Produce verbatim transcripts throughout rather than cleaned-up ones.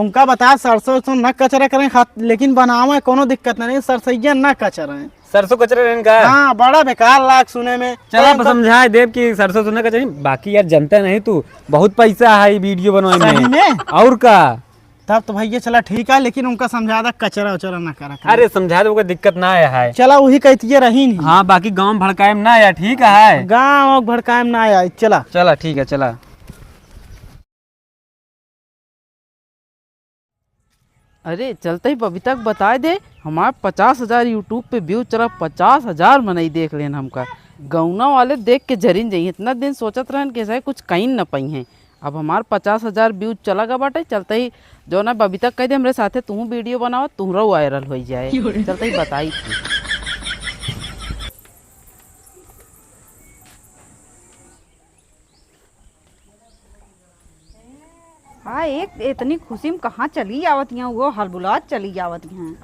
उनका बता, सरसों उरसों न कचरा करें, खा-, लेकिन बनावे, कोनो दिक्कत नहीं, सरसैया न कचरें। सरसों कचरा रहेन का? हाँ, बड़ा बेकार लाग सुने में। चला, हम तो समझाए देब कि सरसों उरसों न कचरें। बाकी यार, जनते नहीं तू, बहुत पैसा है ई video बनवाए में। सही में? और का? तब तो भैया चला ठीक है, लेकिन उनका समझा दा, कचरा उचरा ना करा करें। अरे, समझा दे, ओकर दिक्कत ना आया है। चला, वही कहती है रही नहीं। हाँ, बाकी गाँव भड़काए में ना आया, ठीक है? गाँव भड़काए में ना आया, चला। चला, ठीक है, चला। अरे, चलते ही बबीता के बताए दे, हमार पचास हजार YouTube पे view चला, पचास हजार मनई देख लेन हमका। गौना वाले देख के जरिन जाई। इतना दिन सोचत रहन कि ऐसा कुछ कहीं न पइहें। अब हमार पचास हजार view चला गा बाटे, चलते ही जो ना बबीता कह दे, "हमरे साथे तू video बनावा, तुहरा viral हो जाए।" चलते ही बताई थी। हाँ, एक इतनी खुशी में कहाँ चली आवत हैं, वो हलबुलात चली आवत हैं।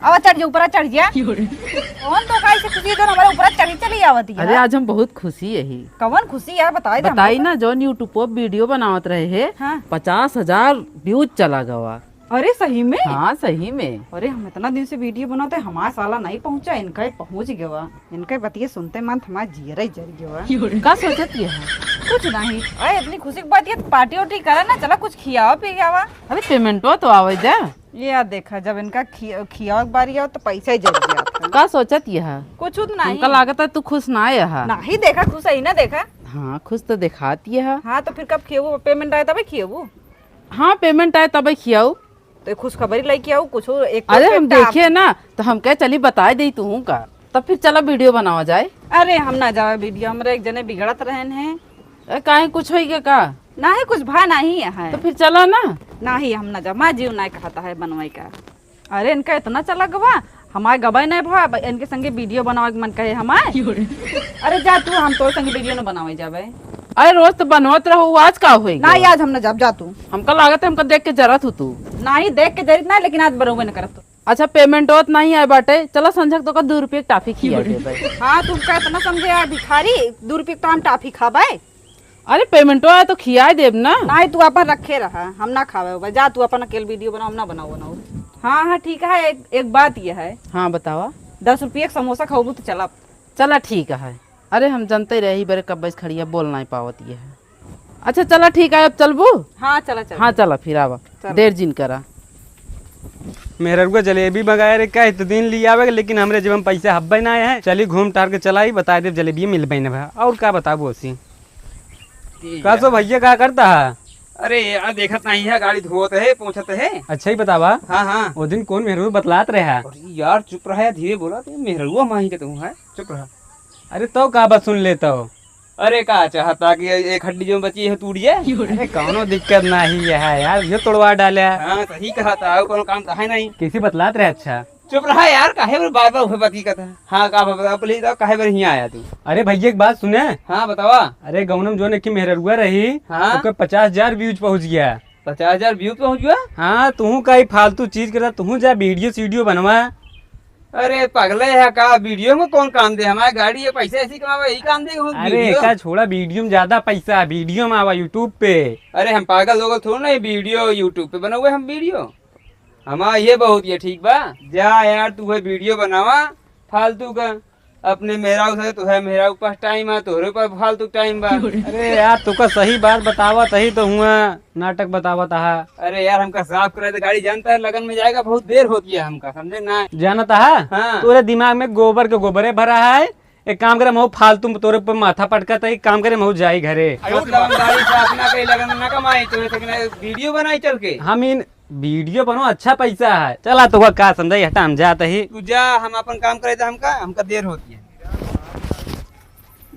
आवा, चढ़ जा, ऊपरा चढ़ जा। कौन तो काहे से खुशी है जो हमारे ऊपरा चढ़ी चली आवत है? अरे, आज हम बहुत खुशी है ही। कवन खुशी यार, बताई दे बताई हमको। ना, जौन YouTube पर video बनावत रहे है, हाँ। पचास हजार views चला गवा। अरे, सही में? हाँ, सही में। अरे, हम इतना दिन से video बनाते, हमारा साला नहीं पहुँचा, इनका ही पहुँच गवा। इनके बतिये सुनते मन हमार जियरा ही जर गवा। का सोचत ये है? कुछ नहीं। अरे, इतनी खुशी की बात, ये party उर्टी करा ना, चला कुछ खियावा पियावा। अरे, पेमेंटवा तो आवे दे। ये यार देखा, जब इनका खिया-, खियावा के बारी आओ तो पैसा ही जर जाता है। का सोचत ये है? कुछ तो नहीं। हमका लागत है तू खुश ना है। नहीं देखा, खुश ही ना देखा। हाँ, खुश तो दिखाती है। हाँ, तो फिर कब खियाबू? पेमेंट आए तबे खियाबू? हाँ, पेमेंट आए तबे खियाऊ। तो एक खुशखबरी लेके आऊ, कुछ एक अरे, हम देखे ना, तो हम कहे, "चली, बताए दे तू का।" तब फिर चला, video बनावा जाए। अरे, हम ना जावे video, हमरे एक जने बिगड़त रहन हैं। ए, काहे, कुछ होई के का? नाही, कुछ भा नाही है। तो फिर चला ना। नाही, हम ना जा, माँ जीव ना कहता है बनवाई का। अरे, इनका इतना चला गवा, हमारे गबे नहीं भा, अब इनके संगे video बनावे के मन कहे हमारे। अरे जा तू, हम तोर संगे video न बनावे जाबे। अरे, रोज तो बनवत रहो, आज का होई ना, गवा? आज हम ना जाब, जा तू। हमका लागत है, हमका देख के जरत हो तू। नाही, देख के जरित ना, लेकिन आज बनवे न करत तू। अच्छा, पेमेंट होत नाही आए बाटे, चला संझक तोका दू रुपये के टाफी खिया देबे। हाँ, तू का इतना समझे यार भिखारी, दू रुपये के तो हम टाफी खाबे। अरे, पेमेंटो आए तो खियाए देब ना। नाही, तू अपन रखे रहा, हम ना खावे होबे। जा तू अपन अकेल video बनाओ, हम ना बनाओ, बनाओ। हाँ, हाँ, ठीक है, एक, एक बात ये है। हाँ, बतावा। दस रुपये के समोसा खाओबू तो चला। चला, ठीक है। अरे, हम जनते रही बरे कब्बे से खड़िया बोल नाही पावत ये है। अच्छा, चला, ठीक है, अब चलबू? हाँ, चला, चला। हाँ, चला, फिर आवा। चला। देर जिन करा। मेहररुआ जलेबी मंगाए रहे, का इतने दिन ले आवे, लेकिन हमरे जेब में पैसा हब्बे ना आए हैं। चली घूम टार के चलाई, बताए देब जलेबी मिलबे न भा। और का बताबू ओसी? का सो भैया का करता है? अरे यार, देखत नहीं है, गाड़ी धोत है, पोंछत है। अच्छा ही बतावा। हाँ, हाँ। वो दिन कौन मेहररुआ बतलात रहा? अरे यार, चुप रहा यार, धीरे बोला, तो मेहररुआ माही के तू है, चुप रहा। अरे तो का बात सुन लेता हो? अरे का चाहता कि एक हड्डी जो बची है टूट जाए? अरे कौनो दिक्कत नाही है यार, ये तोड़वा डाले। हाँ, सही कहा था, और कौनो काम तो है नहीं। किसी बतलात रहे? अच्छा। चुप रहा यार, काहे बार बार उहे बात ही कहता है? हाँ, का बात, please, काहे बार हियाँ आया तू? अरे भैया, एक बात सुने। हाँ, बतावा। अरे गौनम जो ने की मेहररुआ रही, हाँ। ओकर पचास हजार views पहुँच गया। पचास हजार view पहुँच गया? हाँ, तू का ही फालतू चीज करता, तू जा video सीडियो बनवा। अरे पगले है का, video में कौन काम दे? हमारे गाड़ी ये पैसे ऐसी कमावे, यही काम दे हम अरे video? एका छोड़ा, video में ज्यादा पैसा है, video में आवा YouTube पे। अरे हम पागल हो गए थोड़ा ना, ये video YouTube पे बनावे हम video। हमारा ये बहुत ये ठीक बा। जा यार, तू है video बनावा फालतू का, अपने मेहरारू से, तू है मेहरारू के पास टाइम है, तोहरे पास फालतू टाइम बा। अरे यार, तू का सही बात बतावा, तही तो हुआ नाटक बतावत हा। अरे यार, हमका साफ कराए दे गाड़ी, जानता है लगन में जाएगा, बहुत देर होती है हमका, समझे ना? जानत हा? हाँ। तोरे दिमाग में गोबर के गोबरे भरा है। एक काम करे, महू फालतू में तोरे पे माथा पटकत है, एक काम करे, महू जाई घरे। मतलब हम गाड़ी साफ ना करी, लगन में ना कमाई, तो ये तक ना वीडियो बनाई चल के। हम इन वीडियो बनो, अच्छा पैसा है। चला, तोका का समझाई, हटा, हम जात ही। तू जा, हम अपन काम करे दे, हमका, हमका देर होती है।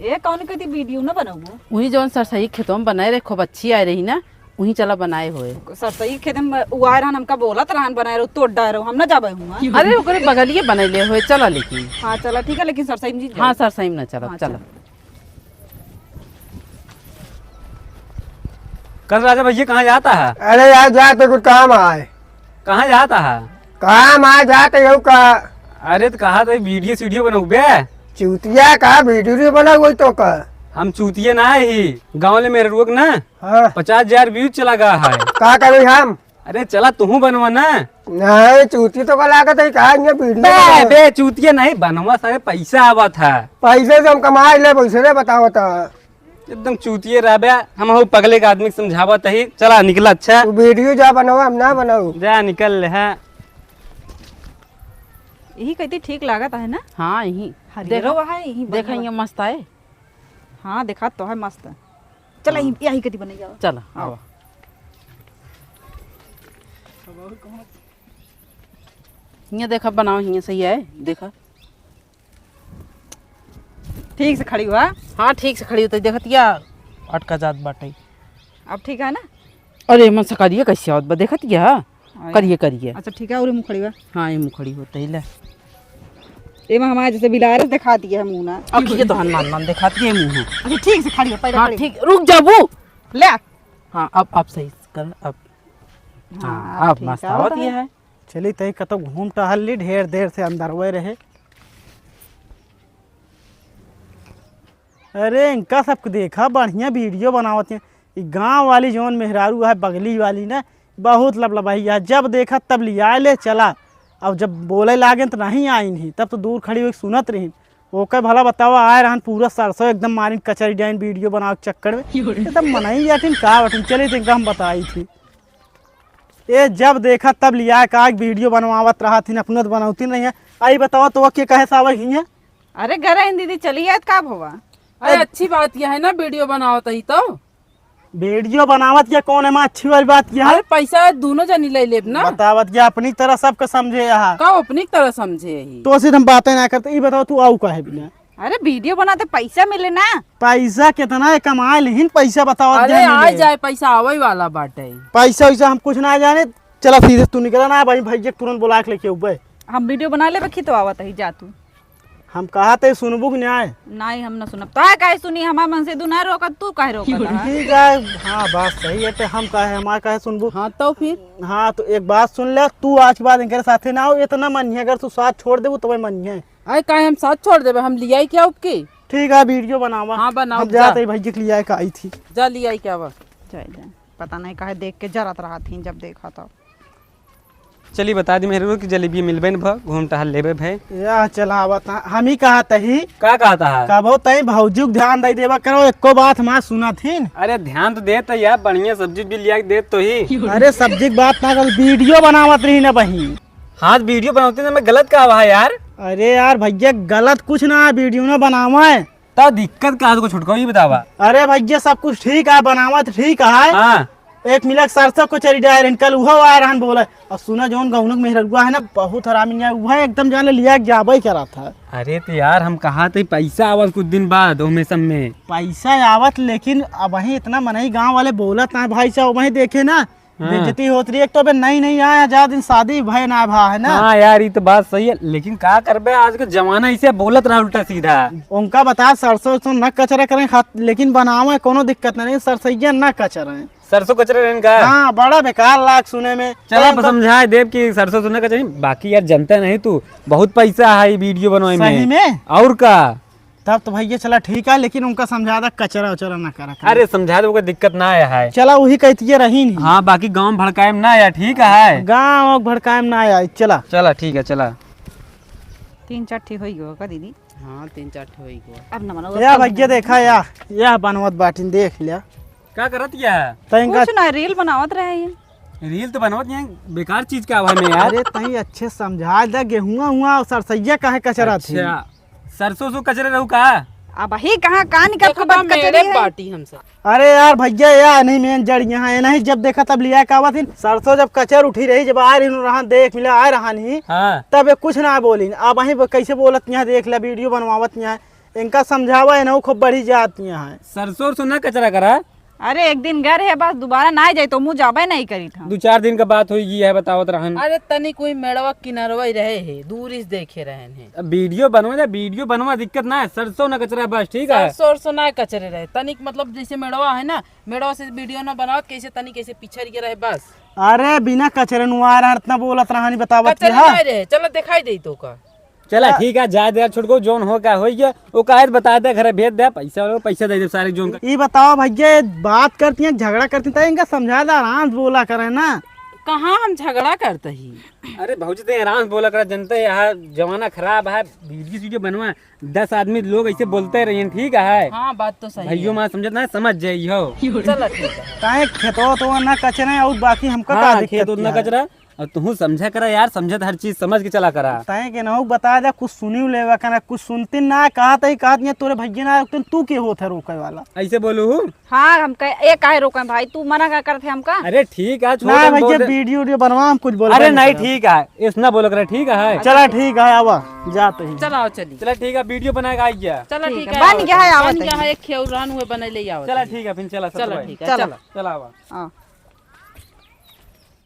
ए, कौन कहती वीडियो ना बनाऊ? वही जौन सरसई खेतों में बनाए रहे, खूब अच्छी आए रही ना, वही चला बनाए होए। सरसई खेत में उ आए रहन, हमका बोलत रहन बनाए रहो, तोड़ डाए रहो, हम ना जाबे हुआ। अरे ओकरे बगलिए बनैले होए, चला लेकिन। हाँ चला, ठीक है, लेकिन सरसई में जी हाँ, जाओ। सरसई में ना चला, हाँ, चला। चला। कस राजा भैया, कहाँ जाता है? अरे यार, जाते कुछ काम आए। कहाँ जाता है? काम आए, जाते यहू का। अरे तो कहा तो वीडियो सीडियो बनौबे। चूतिया का वीडियो बनाऊ वही तो का। हम चूतिया ना ही, गाँव ले मेरे रोक ना। हाँ। पचास हजार व्यूज चला गया है। का करी हम? अरे चला, तुहू बनवा ना। नहीं, चूती तो का लागत है, कहा ये वीडियो बे, बनावा। बे, चूतिया नहीं बनवा, सारे पैसा आवत है। पैसे से हम कमाई ले, पैसे रे बतावत है। एकदम चूतिये रहबे, हम हो पगले के आदमी के समझावत ही। चला निकला, अच्छा। तू वीडियो जा बनावा, हम ना बनाऊ। जा निकल ले, हाँ। यही कहती ठीक लागत है ना? हाँ, यही। हरियरो देख, है, यही देख, बढ़िया ये बा। मस्त है। हाँ, देखा तो है मस्त। चला, हाँ। यही, यही कती बनाई जावा। चला, हाँ। आवा। हियाँ देखा, बनाओ, हियाँ सही है, देखा। ठीक से खड़ी हुआ। हाँ, ठीक से खड़ी होते, देखत या अटका जात बाटे। अब ठीक है ना? अरे, मन से करिए कैसे आवत बा, देखत या? हाँ, करिए, करिए। अच्छा, ठीक है, और मुँह खड़ी हुआ। हाँ, ये मुँह खड़ी होते ही ले। एमा हमारे जैसे बिलारस दिखा दिया है मुँह ना। अखिए तो हनुमान मान दिखाती है मुँह। अच्छा, ठीक से खड़ी हो, पहले हाँ, खड़ी हो। ठीक, रुक जाबू। ले। हाँ, अब, अब सही कर, अब। हाँ, हाँ, अब ठीक मस्त है, आवत बताइए। ये है। चली तई कतौ घूम टहल ली, ढेर देर से अंदरवे रहे। अरे इनका सबके देखा, बढ़िया वीडियो बनावत हैं। ई गाँव वाली जौन मेहरारू है बगली वाली ना, बहुत लबलबाई है, जब देखा तब लिया ले चला। अब जब बोले लागे तो नहीं आइन ही, तब तो दूर खड़ी हुई सुनत रही। ओके भला बतावा, आए रहन पूरा सरसों एकदम मारिन कचरी डाइन वीडियो बनावे के चक्कर में। एकदम मनई जाटिन का बटिन, चली तो इनका हम बताई थी। ए, जब देखा तब लिया का वीडियो बनवावत रहत हिन, अपने तो बनौती नहीं है। आई बतावा तो के कहे सावे ही है? अरे घर आइन दीदी, चली आयत का भवा? अरे अच्छी बात यह है ना, वीडियो बनावत ही तो। वीडियो बनावत या कौन है माँ, अच्छी वाली बात यह है? अरे पैसा दोनों जनी ले लेब ना। बतावत या अपनी तरह सबके समझे यहाँ। का अपनी तरह समझे ही? तो सीधे हम बातें ना करते, ई बताओ तू आऊ काहे बिना? अरे वीडियो बनाते पैसा मिले ना। पैसा कितना है, कमाए लेकिन पैसा बताओ अरे ध्यान आ मिले। जाए, पैसा आवे वाला बाटे। पैसा वैसा हम कुछ ना जाने। चला सीधे तू निकला ना भाई, भैया के तुरंत बुला के लेके उबे। हम वीडियो बना लेबे, खितवावत ही जा तू। हम कहा ते सुनबू कि न्याय? नहीं, हम ना सुनब। तो काहे सुनी, हमार मन से दू ना रोकत, तू काहे रोकत है? ठीक है, हाँ बात सही है, तो हम काहे, हमार काहे सुनबू? हाँ तो फिर? हाँ तो एक बात सुन ले, तू आज के बाद इनके साथे ना हो, इतना मन है, अगर तू साथ छोड़ देबू तबे मन है। अरे काहे हम साथ छोड़ देबे, हम लियाई क्या उपके? ठीक है, वीडियो बनावा। हाँ, बनाओ, हम जा। जाते ही भैया के लियाए का आई थी। जा लियाई क्या बा? जाए दे। पता नहीं काहे देख के जरत रहा थी जब देखा तो। चली बता दी मेहरारू कि जलेबी मिलबे न भ, घूम टहल लेबे भे। या चला आवत ना, हम ही कहा तही। का कहता है? कबो तई भौजी के ध्यान दे देवा करो, एको बात माँ सुनत ही न। अरे ध्यान तो देत है यार, बढ़िया सब्जी भी लिया के देत तो ही। अरे सब्जी की बात ना कर, वीडियो बनावत रही ना बही। हाँ, वीडियो बनावते समय गलत का हुआ है यार? अरे यार भैया, गलत कुछ ना है, वीडियो ना बनावा है। तो दिक्कत का है, तुमको छुटकारा ये बतावा। अरे भैया, सब कुछ ठीक है, बनावा तो ठीक है। हाँ। एक मिला सरसों कचरी डाल रहे, कल उहो आ रहन बोले। और सुना, जौन गौनक मेहररुआ है ना, बहुत हरामी है, वह एकदम जाने लिया के जाबे करा था। अरे तो यार, हम कहा थे पैसा आवत कुछ दिन बाद, ओमे सब में। पैसा आवत, लेकिन अब वही इतना मनई गांव वाले बोलत ना भाई साहब, वही देखे ना, हाँ। बेइज्जती होत रही। एक तो अबे नई नई आया, ज्यादा दिन शादी भय ना भा है ना। हाँ यार, ये तो बात सही है, लेकिन का करबे, आज के जमाना ऐसे बोलत रहा उल्टा सीधा। उनका बता, सरसों उरसों न कचरा करें खात, लेकिन बनावे कोनो दिक्कत नहीं, सरसैया न कचरें। सरसों कचरा रहन का? हाँ, बड़ा बेकार लाग सुने में। चला, तो समझाए देब कि सरसों उरसों न कचरें, बाकी यार जनता नहीं तू, बहुत पैसा है वीडियो बनवाए में। सही में? और का? तब तो भैया चला ठीक है, लेकिन उनका समझा दा कचरा उचरा ना करा करे। अरे समझा दे, ओकर दिक्कत ना आया है। चला वही कहती है रही नहीं। हाँ, बाकी गाँव भड़काए में ना आया, ठीक है? गाँव भड़काए में ना आया, चला। चला ठीक है, चला। तीन चार ठी होई गो का दीदी? हाँ, तीन चार ठी होई गो। अब ना बनाओ, या अब भैया ना। देखा या, या बनवत बाटिन देख लिया। का करत या है? तो इनका कुछ ना, रील बनावत रहे ये। रील तो बनवत नहीं, बेकार चीज का हुआ में यार। अरे तहीं अच्छे समझा दे, गेहुआ हुआ और सरसैया काहे कचरा थी? अच्छा, सरसों सो कचरे रहू का? अब ही कहाँ, कहाँ निकल के देखो बात ना, कचरी मेरे है? बाटी हमसे। अरे यार भैया, या नहीं मेन जड़ यहाँ है नहीं, जब देखा तब लिया का आवत हिन। सरसों जब कचर उठी रही, जब आ रही रहा देख मिला आ रहा नहीं, हाँ। तब ये कुछ ना बोली। अब वहीं कैसे बोलत यहाँ देख लिया, वीडियो बनवावत यहाँ, इनका समझावा है ना, वो खूब बढ़ी जात यहाँ है। सरसों उरसों ना कचरा करा। अरे एक दिन घर है बस, दोबारा ना जाए तो मुँह जाबे नहीं करी था। दो चार दिन का बात होई गई है, बतावत रहन। अरे तनी कोई मेड़वा किनारवा ही रहे है, दूर से देखे रहन है। अब वीडियो बनवा जा, वीडियो बनवा, दिक्कत ना है, सरसों ना कचरा बस, ठीक है? सरसों उरसों ना कचरे रहे, तनिक मतलब जैसे मेड़वा है ना, मेड़वा से वीडियो ना बनावत, कैसे तनी कैसे पिछड़ के रहे बस। अरे बिना कचरे नुआ रहा, इतना बोलत रहा नहीं बतावत कचरे की, हाँ? नहीं रहे, चलो दिखाई दे तो का। चला हाँ। ठीक है, जाए दे यार, छोटको जौन हो का होई गया, वो काहे बता दे, घरे भेज दे, पैसा वाले को पैसा दे दे सारे जौन का। ये बताओ भैया, ये बात करती हैं, झगड़ा करती हैं, तो इनका समझा दे, आराम से बोला करें ना। कहाँ हम झगड़ा करत ही? अरे भौजी, ते आराम से बोला करा, जनते यहाँ जमाना खराब है, वीडियो सीडियो बनवा, दस आदमी लोग ऐसे बोलते रहिए, ठीक है? हाँ, बात तो सही भैयो है। माँ समझत ना, समझ जाई हो। चला ठीक है। काहे खेतवा तो ना कचरा है और बाकी हमका का हाँ, दिक्कत खेत उतना है? कचरा, और तू समझा करा यार, समझत हर चीज समझ के चला करा। तैं के नहु बता दे, कुछ सुनी लेवा करा, कुछ सुनती ना, कहत ही कहत नहीं, तोरे भैया ना, तू के होत है रोके वाला? ऐसे बोलू हूँ? हाँ, हम कह, ए काहे रोके भाई, तू मना का करत है हमका? अरे ठीक है, छोड़, ना हम भैया, बोल दे। वीडियो वीडियो बनवा, हम कुछ बोल अरे नहीं नहीं, ठीक है, इतना बोल करे, ठीक है। चला ठीक है, आवा, जाते ही। चला आओ, चली। चला ठीक है, वीडियो बना के आई गया। चला ठीक ठीक है, है, बन आवा, गया है, बन आवत गया है। है, एक खेल रहन हुए बने ले आओ, चला चली। ठीक है, फिर चला, चला ससुर भाई। ठीक है, चला। चला। चला आवा। हाँ।